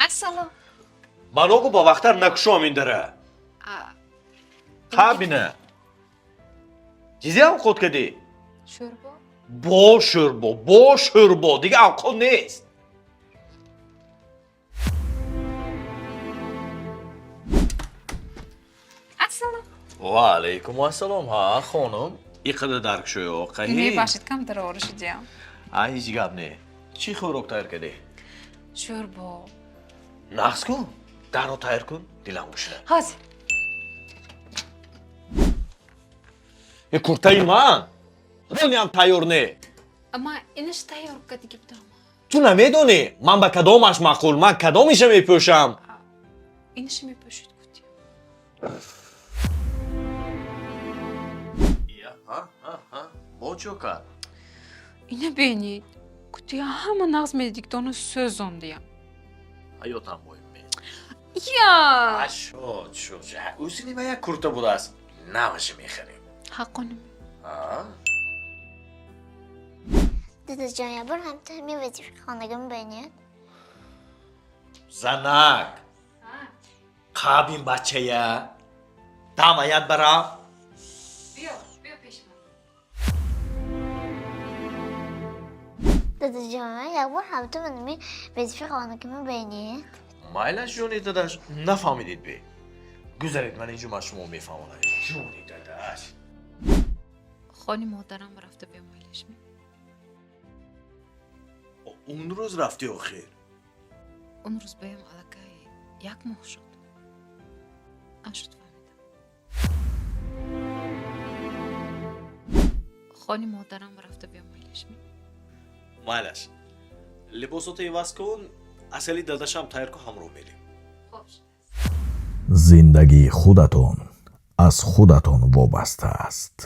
Ассалом. Маногу ба вақтар накушом ин дара. Ҳа, бина. Чизе авқот кардӣ? Шӯрбо. Бо шӯрбо, бо шӯрбо, дига авқот нест. Ассалом. Ва алайкум ассалом. Ҳа, хонум. Иқада дарк шӯё, қаҳи. Мебахшед, камтар ора шудиям. А, ҳеҷ гап не. Чӣ хӯрок тайёр кардӣ? Шӯрбо. Нағз кун. Дарро тайёр кун, дилам гушна. Ҳозир. Э, куртаи ман? Ҳолиам тайёр не. Ман инаш тайёр кардагӣ будам. Ту намедонӣ, ман ба кадомаш маъқул, ман кадомиша мепӯшам? Инаш мепӯшид гуфтӣ. Бо чо кард? Ина бинед. Гуфти ҳама нағз медидик, дону сӯзондиям. Ҳаётам боим. Я! Шуд, шуд. Ӯзини ба як курта будааст. Наваша мехарем. Ҳаққоним. Дадаҷон, як бор ҳамта ҳамин вазифаи хонагӣ мебинед? Занак. Қабин бачая. Дамаят барам. Биё, биё пеши ман. Дадаҷон, як бор ҳамта ҳамин вазифаи хонагӣ мебинед? Майлаш, ҷони дадаш, нафаҳмидед бе. Гузаред, ман инҷо ман шумо мефаҳмонам. Ҷони дадаш. Хони модарам рафта биёмайлаш ми? Он рӯз рафти охир. Он рӯз баям аллакай як моҳ шуд. Ашуд фаҳмидам. Хони модарам рафта биёмайлаш ми? Майлаш. Либосото иваз кун, асали дадашам тайёр кун, ҳамроҳ мерем. Хоб. Зиндагии худатон аз худатон вобаста аст.